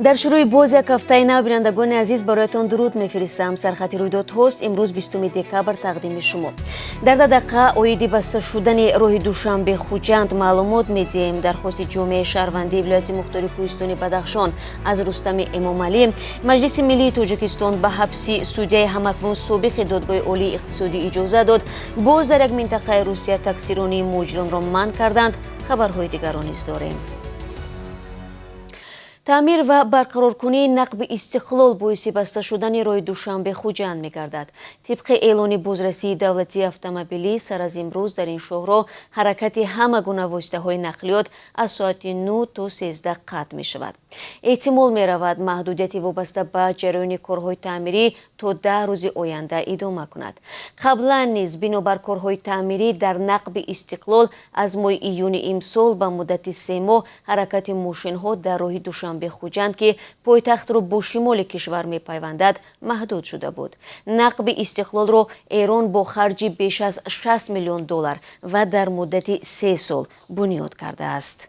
Дар шурӯи боз як ҳафтаи нав, бинандагони азиз, бароятон дуруд мефиристам. Сархати рӯйдодҳост имрӯз, 20 декабр, тақдими шумо. Дар 10 дақиқа оиди баста шудани роҳи Душанбе Хуҷанд маълумот медиҳем. Дархости ҷомеаи шаҳрвандии вилояти мухтори кӯҳистони Бадахшон аз Рустами Эмомалӣ. Маҷлиси миллии Тоҷикистон ба ҳабси судяи ҳамакнун собиқи Додгоҳи олии иқтисодӣ иҷоза дод. Боз дар як минтақаи Русия таксиронии муҳоҷиронро манъ карданд. Хабарҳои дигарро низ дорем. Таъмир ва барқароркунии нақби Истиқлол боиси баста шудани роҳи Душанбе Хуҷанд мегардад. Тибқи эълони бозрасии давлатии автомобилӣ, сар аз имрӯз дар ин шоҳроҳ ҳаракати ҳама гуна воситаҳои нақлиёт аз соати 9 то 13 қатъ мешавад. Эҳтимол меравад, маҳдудияти вобаста ба ҷараёни корҳои таъмирӣ то 10 рӯзи оянда идома кунад. Қаблан низ бинобар корҳои таъмирӣ дар нақби Истиқлол аз моҳи июни имсол ба муддати 3 моҳ ҳаракати мошинҳо дар роҳи Душанбе Хуҷанд, ки пойтахтро бо шимоли кишвар мепайвандад, маҳдуд шуда буд. Нақби Истиқлолро Эрон бо харҷи беш аз 60 миллион доллар ва дар муддати 3 сол бунёд кардааст.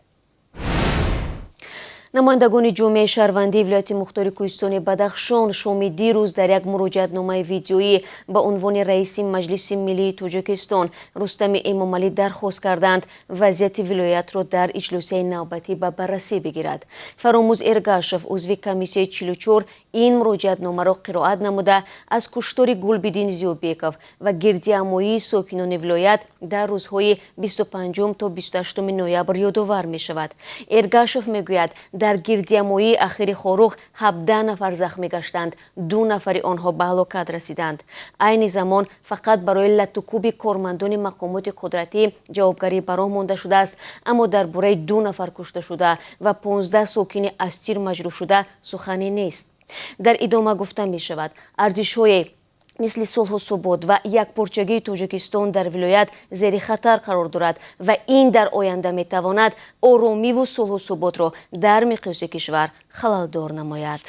Намояндагони ҷомеаи шаҳрвандии вилояти мухтори кӯҳистони Бадахшон шоми дирӯз дар як муроҷиатномаи видеоӣ ба унвони раиси Маҷлиси миллии Тоҷикистон Рустами Эмомалӣ дархост карданд, вазъияти вилоятро дар иҷлосияи навбатӣ ба баррасӣ бигирад. Фаромӯз Эргашев, узви комиссияи 44, ин муроҷиатномаро қироат намуда, аз куштори Гулбиддин Зиёбеков ва гирдиҳамоии сокинони вилоят дар рӯзҳои 25 то 28 ноябр ёдовар мешавад. Эргашев мегӯяд, дар гирдиҳамоии ахири Хоруғ 17 нафар захмӣ гаштанд, ду нафари онҳо ба ҳалокат расиданд. Айни замон фақат барои латтукӯби кормандони мақомоти қудратӣ ҷавобгарӣ ба роҳ монда шудааст, аммо дар бораи ду нафар кушташуда ва 15 сокини аз тир маҷрӯҳшуда сухане нест. Дар идома гуфта мешавад, арзишҳое мисли сулҳу субот ва якпорчагии Тоҷикистон дар вилоят зери хатар қарор дорад ва ин дар оянда метавонад оромиву сулҳу суботро дар миқёси кишвар халалдор намояд.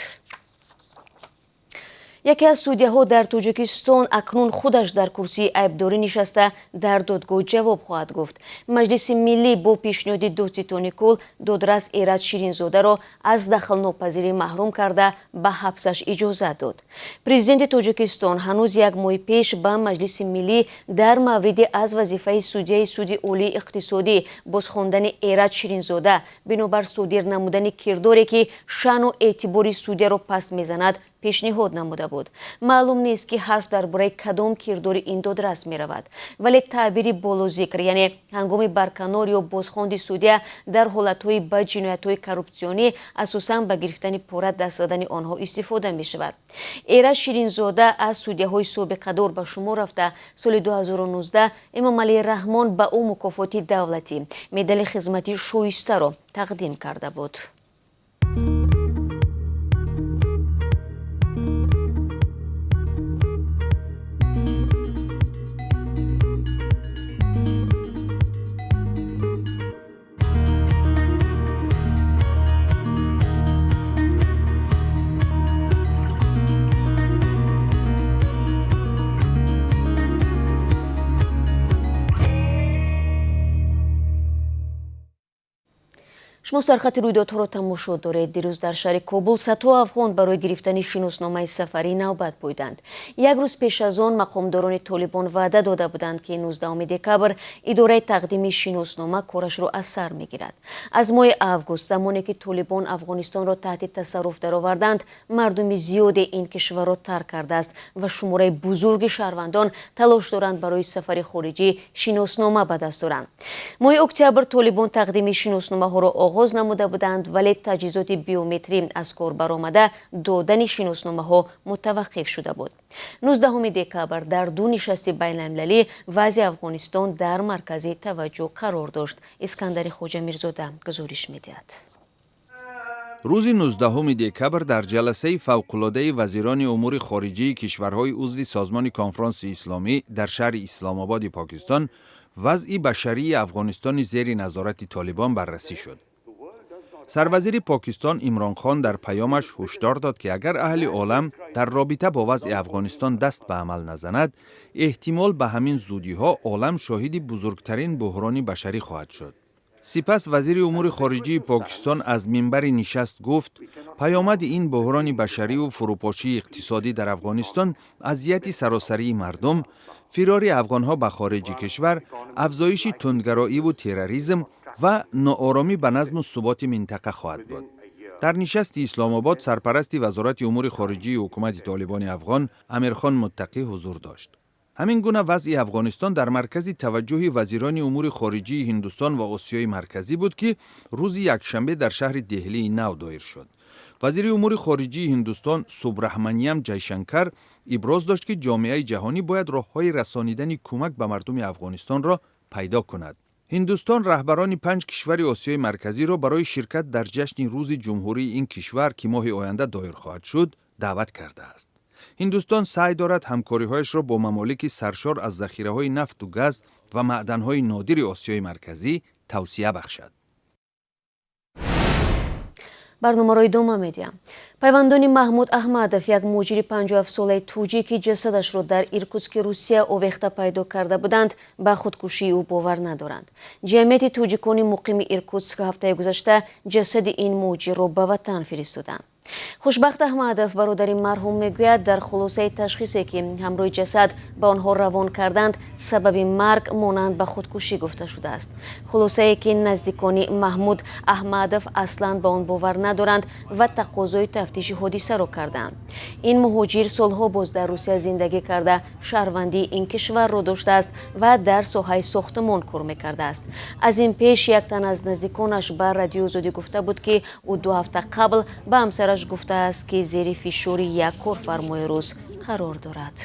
Яке аз судяҳо дар Тоҷикистон акнун худаш дар курсии айбдорӣ нишаста, дар додгоҳ ҷавоб хоҳад гуфт. Маҷлиси миллӣ бо пешниҳоди додситони кул додрас Эраҷ Ширинзодаро аз дахлнопазирӣ маҳрум карда, ба ҳабсаш иҷозат дод. Президенти Тоҷикистон ҳанӯз як моҳи пеш ба Маҷлиси миллӣ дар мавриди аз вазифаи судяи Суди олии иқтисодӣ бозхондани Эраҷ Ширинзода бинобар содир намудани кирдоре, ки шаъну эътибори судяро паст мезанад, пешниҳод намуда буд. Маълум нест, ки ҳарф дар бораи кадом кирдори ин додрас меравад, вале таъбири болозикр, яъне ҳангоми барканор ё бозхонди судя, дар ҳолатҳои ба ҷиноятҳои коррупсионӣ, асосан ба гирифтани пора даст задани онҳо, истифода мешавад. Эраҷ Ширинзода аз судяҳои собиқадор ба шумор рафта, соли 2019 Эмомалӣ Раҳмон ба ӯ мукофоти давлатӣ, медали хизмати шоистаро тақдим карда буд. Шумо сархати рӯйдодҳоро тамошо доред. Дирӯз дар шаҳри Кобул садҳо афғон барои гирифтани шиносномаи сафарӣ навбат пойданд. Як рӯз пеш аз он мақомдорони Толибон ваъда дода буданд, ки 19 декабр идораи тақдими шиноснома корашро аз сар мегирад. Аз моҳи август, замоне ки Толибон Афғонистонро таҳти тасарруф дароварданд, мардуми зиёде ин кишварро тарк кардааст ва шумораи бузурги шаҳрвандон талош доранд, барои сафари хориҷӣ шиноснома ба даст оранд. Моҳи октябр Толибон тақдими шиносномаҳоро оғоз намуда буданд, вале таҷҳизоти биометрӣ аз кор баромада, додани шиносномаҳо мутаваққиф шуда буд. 19 декабр дар ду нишасти байналмилалӣ вазъи Афғонистон дар маркази таваҷҷӯҳ қарор дошт. Искандари Хоҷамирзода гузориш медиҳад. Рӯзи 19 декабр дар ҷаласаи фавқулодаи вазирони умури хориҷии кишварҳои узви Созмони Конфронси Исломӣ дар шаҳри Исломободи Покистон вазъи башарии Афғонистони зери назорати Толибон баррасӣ шуд. Сарвазири Покистон Имронхон дар паёмаш ҳушдор дод, ки агар аҳли олам дар робита бо вазъи Афғонистон даст ба амал назанад, эҳтимол ба ҳамин зудиҳо олам шоҳиди бузургтарин буҳрони башарӣ хоҳад шуд. Сипас вазири умури хориҷии Покистон аз минбари нишаст гуфт, паёмади ин буҳрони башариву фурӯпошии иқтисодӣ дар Афғонистон азияти саросарии мардум, фирори афғонҳо ба хориҷи кишвар, афзоиши тундгароиву терроризм ва нооромӣ ба назму суботи минтақа хоҳад буд. Дар нишасти Исломобод сарпарасти Вазорати умури хориҷии ҳукумати Толибони афғон Амирхон Муттақӣ ҳузур дошт. Ҳамин гуна вазъи Афғонистон дар маркази таваҷҷӯҳи вазирони умури хориҷии Ҳиндустон ва Осиёи Марказӣ буд, ки рӯзи якшанбе дар шаҳри Деҳлии Нав доир шуд. Вазири умури хориҷии Ҳиндустон Субраҳманиям Ҷайшанкар иброз дошт, ки ҷомеаи ҷаҳонӣ бояд роҳҳои расонидани кӯмак ба мардуми Афғонистонро пайдо кунад. Ҳиндустон раҳбарони панҷ кишвари Осиёи Марказиро барои ширкат дар ҷашни Рӯзи ҷумҳурии ин кишвар, ки моҳи оянда доир хоҳад шуд, даъват кардааст. Ҳиндустон саъй дорад ҳамкориҳояшро бо мамолики саршор аз захираҳои нафту газ ва маъданҳои нодири Осиёи Марказӣ тавсия бахшад. Барномаро идома медиҳам. Пайвандони Маҳмуд Аҳмадов, як муҳоҷири 57-солаи тоҷик, ки ҷасадашро дар Иркутски Русия овехта пайдо карда буданд, ба худкушии ӯ бовар надоранд. Ҷамъияти тоҷикони муқими Иркутск ҳафтаи гузашта ҷасади ин муҳоҷирро ба ватан фиристоданд. Хушбахт Аҳмадов, бародари марҳум, мегӯяд, дар хулосаи ташхисе, ки ҳамроҳи ҷасад ба онҳо равон карданд, сабаби марг монанд ба худкушӣ гуфта шудааст. Хулосае, ки наздикони Маҳмуд Аҳмадов аслан ба он бовар надоранд ва тақозои тафтиши ҳодисаро карданд. Ин муҳоҷир солҳо боз дар Русия зиндагӣ карда, шаҳрвандии ин кишварро доштааст ва дар соҳаи сохтмон кор мекардааст. Аз ин пеш як тан аз наздиконаш ба Радиои Озодӣ гуфта буд, ки ӯ 2 ҳафта қабл ба ҳамсараш гуфтааст, ки зери фишори як корфармои рус қарор дорад.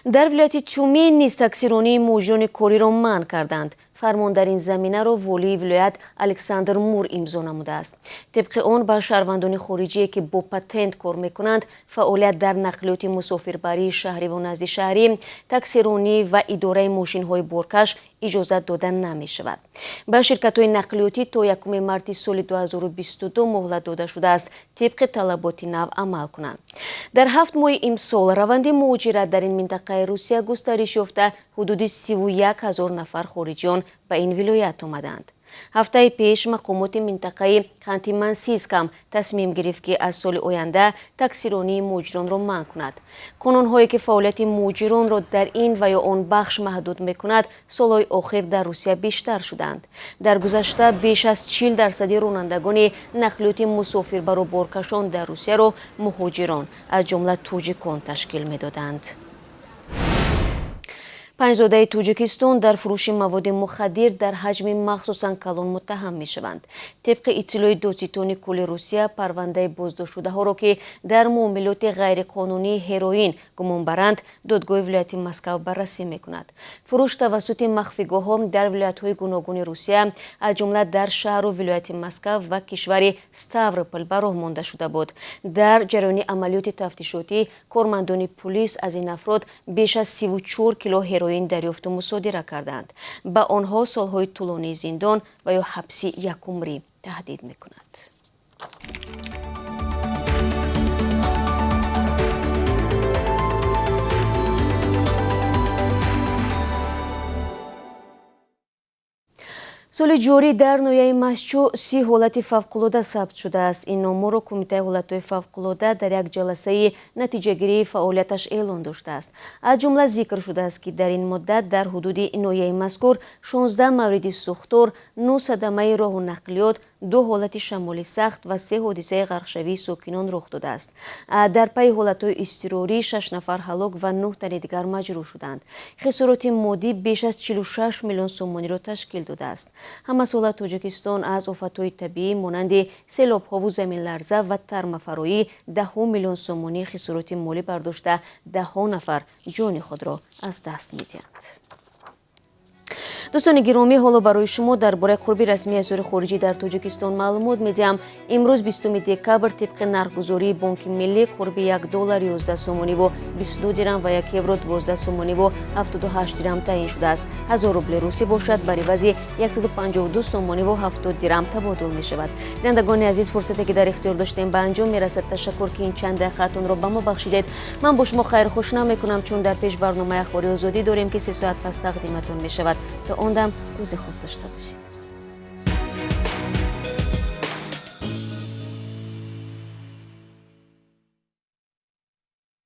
Дар вилояти Тюмен низ таксиронии муҳоҷирони кориро манъ карданд. Фармон дар ин заминаро волии вилоят Александр Мур имзо намудааст. Тибқи он, ба шаҳрвандони хориҷие, ки бо патент кор мекунанд, фаъолият дар нақлиёти мусофирбарии шаҳриву наздишаҳрӣ, таксиронӣ ва идораи мошинҳои боркаш иҷозат дода намешавад. Ба ширкатҳои нақлиётӣ то 1 марти соли 2022 муҳлат дода шудааст, тибқи талаботи нав амал кунанд. Дар 7 моҳи имсол раванди муҳоҷират дар ин минтақаи Русия густариш ёфта, ҳудуди 31 000 нафар хориҷиён ба ин вилоят омаданд. Ҳафтаи пеш мақомоти минтақаи Ханти-Мансийск ҳам тасмим гирифт, ки аз соли оянда таксиронии муҳоҷиронро манъ кунад. Қонунҳое, ки фаъолияти муҳоҷиронро дар ин ва ё он бахш маҳдуд мекунад, солҳои охир дар Русия бештар шуданд. Дар гузашта беш аз 40 дарсади ронандагони нақлиёти мусофирбару боркашон дар Русияро муҳоҷирон, аз ҷумла тоҷикон, ташкил медоданд. Панҷзодаи Тоҷикистон дар фурӯши маводи мухаддир дар ҳаҷми махсусан калон муттаҳам мешаванд. Тибқи иттилои Додситони кулли Русия, парвандаи боздоштшудаҳоро, ки дар муомилоти ғайриқонунии ҳероин гумонбаранд, додгоҳи вилояти Москав баррасӣ мекунад. Фурӯш тавассути махфигоҳҳо дар вилоятҳои гуногуни Русия, аз ҷумла дар шаҳру вилояти Москав ва кишвари Ставропол, ба роҳ монда шуда буд. Дар ҷараёни амалиёти тафтишотӣ кормандони пулис аз ин афрод беш аз 34 кило ҳероин дарёфту мусодира карданд. Ба онҳо солҳои тӯлонии зиндон ва ё ҳабси якумрӣ таҳдид мекунад. Соли ҷорӣ дар ноҳияи Мастчоҳ 30 ҳолати фавқулода сабт шудааст. Ин номорро Кумитаи ҳолатҳои фавқулода дар як ҷаласаи натиҷагирии фаъолияташ эълон доштааст. Аз ҷумла зикр шудааст, ки дар ин муддат дар ҳудуди ноҳияи мазкур 16 мавриди сӯхтор, 9 садамаи роҳу нақлиёт, ду ҳолати шамоли сахт ва се ҳодисаи ғарқшавии сокинон рух додааст. Дар пайи ҳолатҳои изтирорӣ шаш нафар ҳалок ва нӯҳ тани дигар маҷрӯҳ шуданд. Хисороти моддӣ беш аз 46 миллион сомониро ташкил додааст. Ҳамасола Тоҷикистон аз офатҳои табиӣ монанди селобҳову заминларза ва тармафароӣ даҳҳо миллион сомонӣ хисороти молӣ бардошта, даҳҳо нафар ҷони худро аз даст медиҳанд. Дӯстони гиромӣ, ҳоло барои шумо дар бораи қурби расмии асъори хориҷӣ дар Тоҷикистон маълумот медиҳам. Имрӯз, 20 декабр, тибқи нархгузории Бонки Миллӣ, қурби 1 доллар 11 сомониву 22 дирам ва 1 евро 12 сомониву 78 дирам таъин шудааст. 1000 рубли русӣ бошад, бар ивази 152 сомониву 70 дирам табодул мешавад. Бинандагони азиз, фурсате, ки дар ихтиёр доштем, ба анҷом мерасад. Ташаккур, ки ин чанд дақиқаатонро ба мо бахшидед. Ман бо шумо хайрхуш намекунам, чун дар пеш барномаи Ахбори Озодӣ дорем, ки 3 соат пас тақдиматон мешавад. То он дам рӯзи хуб дошта бошед.